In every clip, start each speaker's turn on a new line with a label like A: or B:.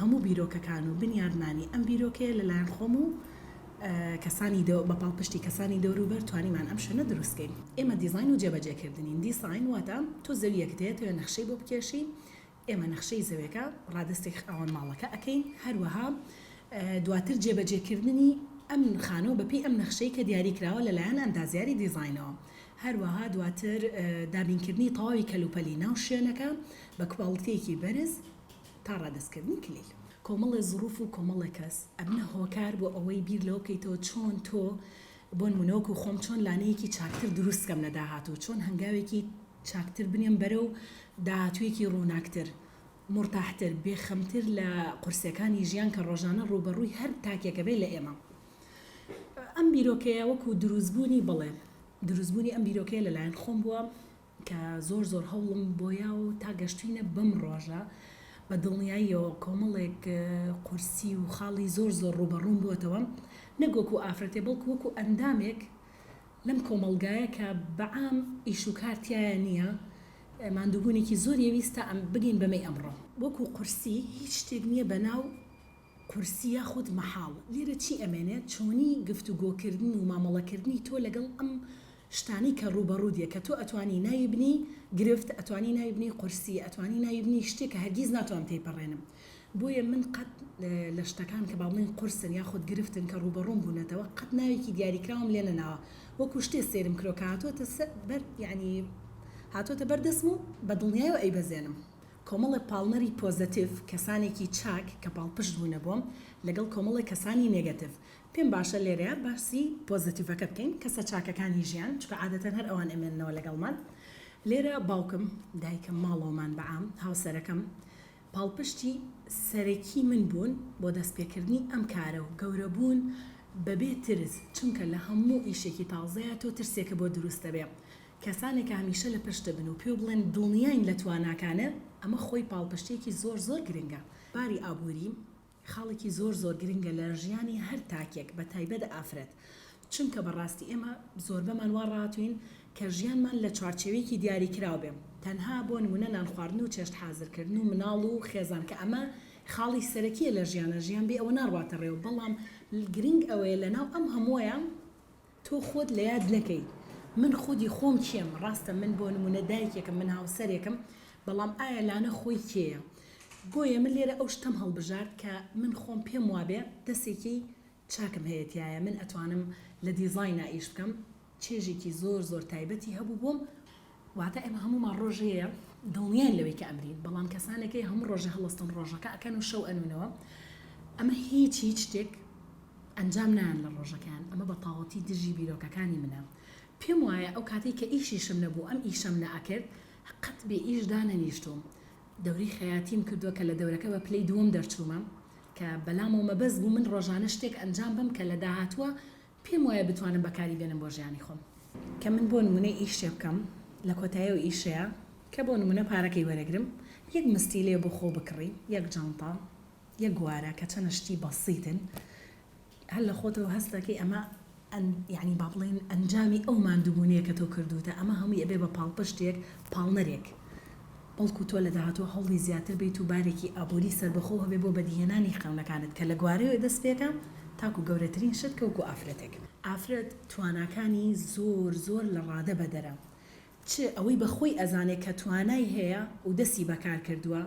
A: هەموو بیرۆکەکان و بنیادنانی ئەم بیرۆکەیە لەلایەن خۆم و کەسانی بە پاڵپشتی کەسانی دەوروبەر توانیمان ئەم شوێنە دروست کەین. ئێمە دیزاین و جێبەجێکردنین. دیزاین واتە تۆ زەوییەکت هەیە تەوێ نەخشەی بۆ بکێشی، ئێمە نەخشەی زەوێکە ڕادەستی خاوەن ماڵەکە ئەکەین، هەروەها دواتر جێبەجێکردنی ئەم خانووە بەپێی ئەم نەخشەی کە دیاری کراوە لەلایەن ئەندازیاری دیزاینەوە، هەروەها دواتر دابینکردنی تەواوی کەلوپەلی ناو شوێنەکە بە کواڵیتییەکی بەرز تا ڕادەستکردنی کلیل. کۆمەڵێ زڕوف و کۆمەڵێ کەس ئەبنە هۆکار بۆ ئەوەی بیر لەوە بکەیتەوە چۆن تۆ بۆ نموونە وەکو خۆم چۆن لانەیەکی چاکتر دروست کەم لە داهاتوو، چۆن هەنگاوێکی چاکتر بنێم بەرەو داهاتوویەکی ڕووناکتر، مورتاحتر، بێ خەمتر لە قورسیەکانی ژیان کە ڕۆژانە ڕووبەڕووی هەر تاکێک ئەبێ لە ئێمە. ئەم بیرۆکەیە وەکو دروستبوونی بەڵێ دروستبوونی ئەم بیرۆکەیە لەلایەن خۆم بووە کە زۆر زۆر هەوڵم بۆ یا و تا گەشتوینە بەم ڕۆژە بە دڵنیاییەوە کۆمەڵێک قورسی و خاڵی زۆر زۆر ڕووبەڕووم بووەتەوە نەک وەکو ئافرەتێ بەڵکو وەکو ئەندامێک لەم کۆمەڵگایە کە بە عام ئیش و کار تیایا نییە ماندووبوونێکی زۆری ویست تا ئەم بگەین بەمەی ئەمڕۆ. وەکو قورسی هیچ شتێک نییە بەناو قورسی یاخود مەحاڵ، لێرە چی ئەمێنێ چۆنی گفتوگۆکردن و مامەڵەکردنی تۆ لەگەڵ ئەم شتانەی کە ڕووبەڕوو دێ کە تۆ ئەتوانی ناوی بنێی گرفت ئەتوانی ناوی بنێی قورسی ئەتوانی ناوی بنێی شتێک کە هەرگیز ناتوانم تێیپەڕێنم بۆیە من قەت لە شتەکان کە با بڵێین قورسن یاخود گرفتن کە ڕووبەڕووم بوونەتەوە قەت ناوێکی دیاریکراوم لێ نەناوە وەکو شتێ سەیرم کرۆ کە هاتووەتە سەر بەر یانی هاتووەتە بەر دەستم و بە دڵنیایەوە ئەیبەزێنم. کۆمەڵێ پاڵنەری پۆزەتیڤ، کەسانێکی چاک کە پاڵپشت بوونە بۆم، لەگەڵ کۆمەڵێ کەسانی نێگەتیڤ. پێم باشە لێرەیا باسی پۆزەتیڤەکە بکەین، کەسە چاکەکانی ژیان، چونکە عادەتەن هەر ئەوان ئەمێننەوە لەگەڵمان. لێرە باوکم، دایکم، ماڵەوەمان بە عام، هاوسەرەکەم، پاڵپشتی سەرەکی من بوون بۆ دەستپێکردنی ئەم کارە و گەورەبوون بەبێ ترس، چونکە لە هەموو ئیشێکی تازەیا تۆ ترسێکە بۆ دروست دەبێ. کەسانێک کە هەمیشە لە پشتت بن و پێو بڵێن دڵنیاین لە تواناکانت، ئەمە خۆی پاڵپشتییەکی زۆر زۆر گرنگە. باری ئابووری خاڵێکی زۆر زۆر گرنگە لە ژیانی هەر تاکێک بە تایبەت ئافرەت، چونکە بە ڕاستی ئێمە زۆربەمان وا ڕاهاتووین کە ژیانمان لە چوارچێوەیەکی دیاریکراو بێ تەنها بۆ نموونە نان خواردن و چێشت حازرکردن و مناڵ و خێزان کە ئەمە خاڵی سەرەکییە لە ژیانا، ژیان بێ ئەوە ناڕواتە ڕێوە، بەڵام گرنگ ئەوەیە لەناو ئەم هەمووەیا تۆ خۆت لە یاد نەکەی من خودی خۆم کێم، ڕاستە من بۆ نموونە دایکێکم، من هاوسەرێکم، بەڵام ئایا لانە خۆی کێیە؟ بۆیە من لێرە ئەو شتەم هەڵبژارد کە من خۆم پێم وابێ دەسێکی چاکم هەیە تیایا، من ئەتوانم لە دیزاینا ئیش بکەم، چێژێکی زۆر زۆر تایبەتی هەبوو بۆم، واتە ئێمە هەموومان ڕۆژێ دڵنیاین لەوەی کە ئەمرین، بەڵام کەسانێک هەیە هەموو ڕۆژێ هەڵەستن ڕۆژەکە ئەکەن و شەو ئەنوونەوە، ئەمە هیچ هیچ شتێک ئەنجام نایەن لە ڕۆژەکەیان، ئەمە بە تەواوەتی دژی بیرۆکەکانی منە، پێم وایە ئەو کاتەی کە ئیشیشم نەبوو ئەم ئیشەم نەئەکرد قەت بێ ئیش دانەنیشتووم، دەورەی خەیاتیم کردووە کە لە دەورەکە بە پلەی دووەم دەرچوومە، کە بەلامەوە مەبەست بوو من ڕۆژانە شتێک ئەنجام بەم کە لە داهاتووە پێم وایە بتوانم بەکاری بێنم بۆ ژیانی خۆم. کە من بۆ نموونە ئیشێ بکەم لە کۆتایی ئەو ئیشەیا کە بۆ نموونە پارەکەی وەرەگرم یەک مستیلەیە بۆ خۆو بکڕی یەک جانتا یەک گوارە کە چەنە شتی بەسیتن هەر لە خۆتەوە هەست دەکەی ئەمە یانی با بڵێین ئەنجامی ئەو ماندووبوونەیە کە تۆ کردووتە ئەمە هەمووی ئەبێ بە پاڵپشتێک پاڵنەرێک بەڵکو تۆ لە داهاتوو هەوڵی زیاتر بەیت و بارێکی ئابووری سەربەخۆو هەبێ بۆ بەدیهێنانی خەونەکانت کە لە گوارەوە دەست پێکا تاکو گەورەترین شت کە وەکو ئافرەتێک. ئافرەت تواناکانی زۆر زۆر لە ڕادە بەدەرە چ ئەوەی بە خۆی ئەزانێ کە توانای هەیە و دەستی بەکار کردووە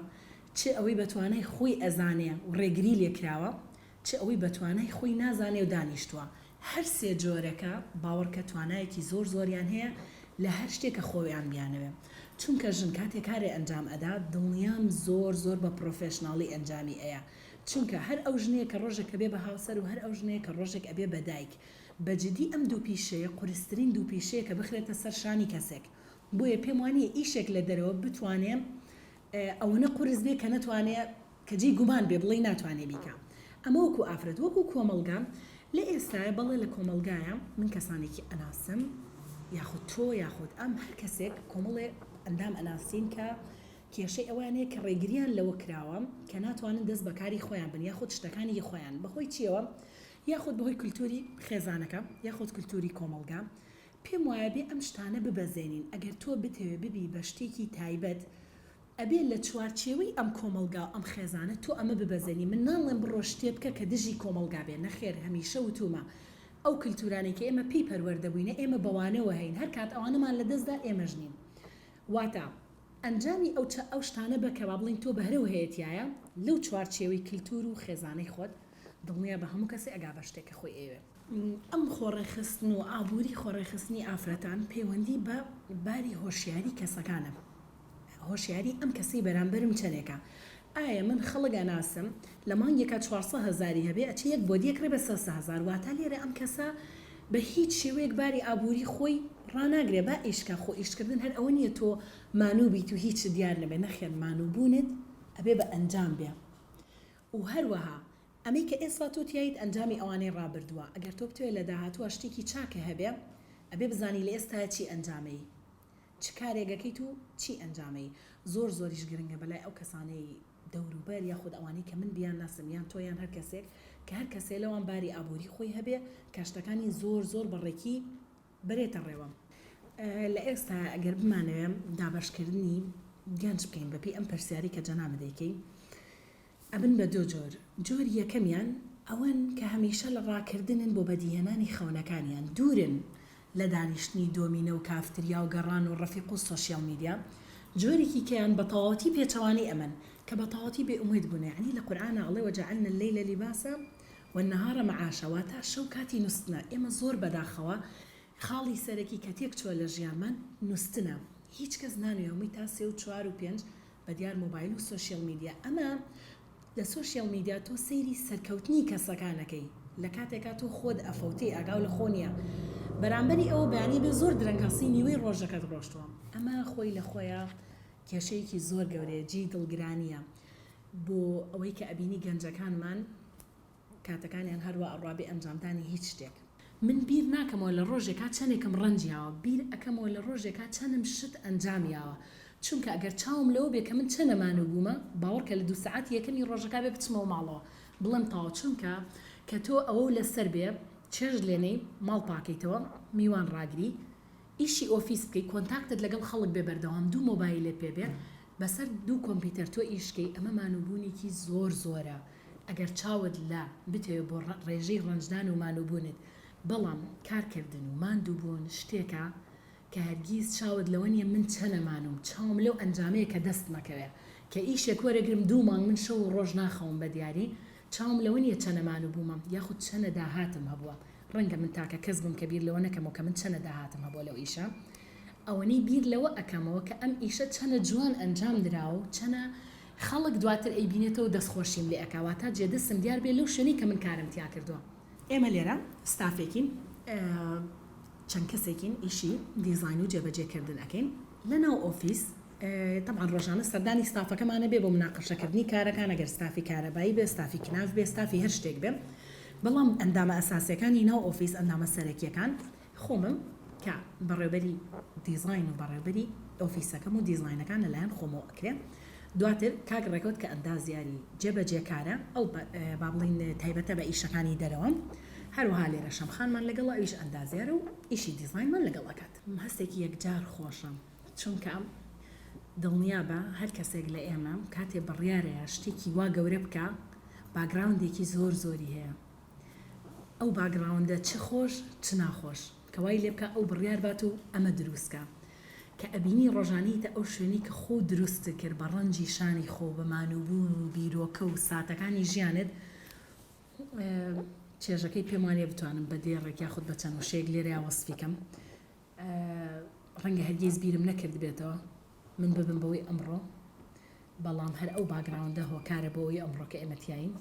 A: چ ئەوەی بە توانای خۆی ئەزانێ و ڕێگری لێ کراوە چ ئەوەی بە توانای خۆی نازانێ و دانیشتووە هەر سێ جۆرەکە باوەڕکە توانایەکی زۆر زۆریان هەیە لە هەر شتێ کە خۆیان بیانەوێ چونکە ژن کاتێ کارێ ئەنجام ئەدا دڵنیام زۆر زۆر بە پرۆفێشناڵی ئەنجامی ئەیا چونکە هەر ئەو ژنەیە کە ڕۆژێک ئەبێ بە هاوسەر و هەر ئەو ژنەیە کە ڕۆژێک ئەبێ بە دایک بە جدی ئەم دوو پیشەیە قورسترین دوو پیشەیە کە بخرێتە سەر شانی کەسێک بۆیە پێم وانیە ئیشێک لە دەرەوە بتوانێ ئەوەنە قورس بێ کە نەتوانێ کە جێی گومان بێ بڵێی ناتوانێ بیکا ئەمە وەکو ئافرەت وەکو کۆمەڵگا لە ئێستایا بەڵێ لە کۆمەڵگایا من کەسانێکی ئەناسم یاخود تۆ یاخود ئەم هەر کەسێک کۆمەڵێ ئەندام ئەناسین کە کێشەی ئەوەیان هەیە کە ڕێگریان لەوە کراوە کە ناتوانن دەست بەکاری خۆیان بن یاخود شتەکانی هی خۆیان بەهۆی چیەوە یاخود بەهۆی کلتوری خێزانەکە یاخود کلتوری کۆمەڵگا پێم وایە بێ ئەم شتانە ببەزێنین ئەگەر تۆ بتەوێ ببی بە شتێکی تایبەت. ئەبێ لە چوارچێوەی ئەم کۆمەڵگا و ئەم خێزانە تۆ ئەمە ببەزێنی، من ناڵێم بڕۆ شتێ بکە کە دژی کۆمەڵگا بێ، نەخێر هەمیشە وتوومە ئەو کلتورانەی کە ئێمە پێی پەروەردە بووینە ئێمە بەوانەوە هەین، هەر کات ئەوانەمان لە دەست دا ئێمەش نین. واتە ئەنجامی ئەو چە ئەو شتانە بە کە با بڵێین تۆ بەهرەو هەیە تیایا لەو چوارچێوەی کلتور و خێزانەی خۆت، دڵنیا بە هەموو کەسێ ئەگا بە شتێک کە خۆی ئەیەوێ. ئەم خۆڕێکخستن و ئابووری خۆڕێکخستنی ئافرەتان پەیوەندی بە باری هۆشیاری کەسەکانە. هۆشیاری ئەم کەسەی بەرامبەرم چەنێکە؟ ئایا من خەڵک ئەناسم لە مانگێکا 400 هەزاری هەبێ ئەچێ یەک بۆدی ئەکڕێ بە 300 هەزار واتا لێرە ئەم کەسە بە هیچ شێوەیەک باری ئابووری خۆی ڕاناگرێ با ئیش کا خۆ ئیشکردن هەر ئەوە نییە تۆ مانوو بیت و هیچت دیار نەبێ نەخێر مانووبوونت ئەبێ بە ئەنجام بێ و هەروەها ئەمەی کە ئێستا تۆ تیایت ئەنجامی ئەوانەی ڕابردووە ئەگەر تۆ بتەوێ لە داهاتووە شتێکی چاکە هەبێ ئەبێ بزانی لە ئێستایا چی ئەنجامەی چ کارێک ئەکەیت و چی ئەنجامەی. زۆر زۆریش گرنگە بەلای ئەو کەسانەی دەوروبەر یاخود ئەوانەی کە من بیانناسم یان تۆ یان هەر کەسێک کە هەر کەسێ لەوان باری ئابووری خۆی هەبێ کە شتەکانی زۆر زۆر بە ڕێکی بەرێتە ڕێوە. لە ئێستایا ئەگەر بمانەوێ دابەشکردنی گەنج بکەین بەپێی ئەم پرسیارەی کە جەنابت دەیکەی ئەبن بە دو جۆر، جۆری یەکەمیان ئەوەن کە هەمیشە لە ڕاکردنن بۆ بەدیهێنانی خەونەکانیان، دوورن لە دانیشتنی دۆمینە و کافتریا و گەڕان و ڕەفیق و سۆشیال میدیا، جۆرێکی کەیان بە تەواوەتی پێچەوانەی ئەمەن کە بە تەواوەتی بێ ئومێد بوونە، یەعنی لە قورئانا ئەڵێ وجعلنا اللیل لباسا والنهار معاشا واتا شەو کاتی نوستنە، ئێمە زۆر بەداخەوە خاڵی سەرەکی کە تێکچووە لە ژیانمان نوستنە، هیچ کەس نانوێ هەمووی تا سێ و چوار و پێنج بەدیار مۆبایل و سۆشیال میدیا ئەمە لە سۆشیال میدیا تۆ سەیری سەرکەوتنی کەسەکان ئەکەی لە کاتێکا تۆ خۆت ئەفەوتێی ئاگاو لە خۆ نیە بەرامبەری ئەوە بەیانی بێ زۆر درەنگ هەستی نیوەی ڕۆژەکەت ڕۆشتوە ئەمە خۆی لە خۆیا کێشەیەکی زۆر گەورەیە جێی دڵگرانیە بۆ ئەوەی کە ئەبینی گەنجەکانمان کاتەکانیان هەروا ئەڕوا بێ ئەنجامدانی هیچ شتێک. من بیر ناکەمەوە لە ڕۆژێکا چەنێکم ڕەنج یاوە، بیر ئەکەمەوە لە ڕۆژێکا چەنم شت ئەنجام یاوە، چونکە ئەگەر چاوم لەوە بێ کە من چەنە مانوو بوومە، باوەڕکە لە دوو سەعاتی یەکەمی ڕۆژەکا بێ بچمەوە ماڵەوە بڵێم تەواو، چونکە کە تۆ ئەوەو لەسەر بێ چێژ لێنێی، ماڵ پاکەیتەوە، میوان ڕاگری، ئیشی ئۆفیس بکەی، contact ت لەگەڵ خەڵک بێ بەردەوام، دوو مۆبایلت پێ بێ، بەسەر دوو کۆمپیوتەر تۆ ئیش کەی، ئەمە مانووبوونێکی زۆر زۆرە. ئەگەر چاوت لە بتەوێ بۆ ڕێژەی ڕەنجدان و مانووبوونت، بەڵام کارکردن و ماندووبوون شتێکە کە هەرگیز چاوت لەوە نییە من چەنە مانووم، چاوم لەو ئەنجامەیە کە دەستمەکەوێ، کە ئیشێک وەرەگرم دوو مانگ من شەو و ڕۆژ ناخەوم بە دیاری، چاوم لەوە نییە چەنە مانووبوومە یاخود چەنە داهاتم هەبووە، ڕەنگە من تاکە کەس بم کە بیر لەوە نەکەمەوە کە من چەنە داهاتم هەبووە لەو ئیشە، ئەوەنەی بیر لەوە ئەکەمەوە کە ئەم ئیشە چەنە جوان ئەنجام دراوە و چەنە خەڵک دواتر ئەیبینێتەوە و دەستخۆشیم لێ ئەکا واتا جێدەستم دیار بێ لەو شوێنەی کە من کارم تیا کردووە. ئێمە لێرە ستافێکین چەند کەسێکین ئیشی دیزاین و جێبەجێ کردن ئەکەین لە ناو ئۆفیس تەبعەن ڕۆژانە سەردانی ستافەکەمان ئەبێ بۆ مناقەشەکردنی کارەکان ئەگەر ستافی کارەبایی بێ ستافی کناف بێ ستافی هەر شتێک بێ بەڵام ئەندامە ئەساسیەکانی ناو ئۆفیس ئەندامە سەرەکیەکان خۆمم کە بەڕێوبەری دیزاین و بەڕێوبەری ئۆفیسەکەم و دیزاینەکان لەلایەن خۆمەوە ئەکرێ دواتر کاک ڕێکەوت کە ئەندازیاری جێبەجێکارە ئەو با بڵێین تایبەتە بە ئیشەکانی دەرەوە هەروەها لێرە شەمخانمان لەگەڵە ئەویش ئەندازیارە و ئیشی دیزاینمان لەگەڵ ئەکات. هەستێکی یەکجار خۆشە چونکە دڵنیابە هەر کەسێک لە ئێمە کاتێ بڕیارەیە شتێکی وا گەورە بکا background ێکی زۆر زۆری هەیە ئەو background ە چ خۆش چ ناخۆش کە وای لێ بکا ئەو بڕیار بات و ئەمە دروست کا کە ئەبینی ڕۆژانە یتە ئەو شوێنەی کە خۆو دروستت کرد بە ڕەنجی شانی خۆو بە مانووبوون و بیرۆکە و ساتەکانی ژیانت چێژەکەی پێم وانیە بتوانم بە دێڕێک یاخود بە چەند وشەیەک لێرەیا وەسفی کەم ڕەنگە هەرگیز بیرم نەکردبێتەوە من ببم بەوەی ئەمڕۆ بەڵام هەر ئەو background ە هۆکارە بۆ ئەوەی ئەمڕۆ کە ئێمە تیاین.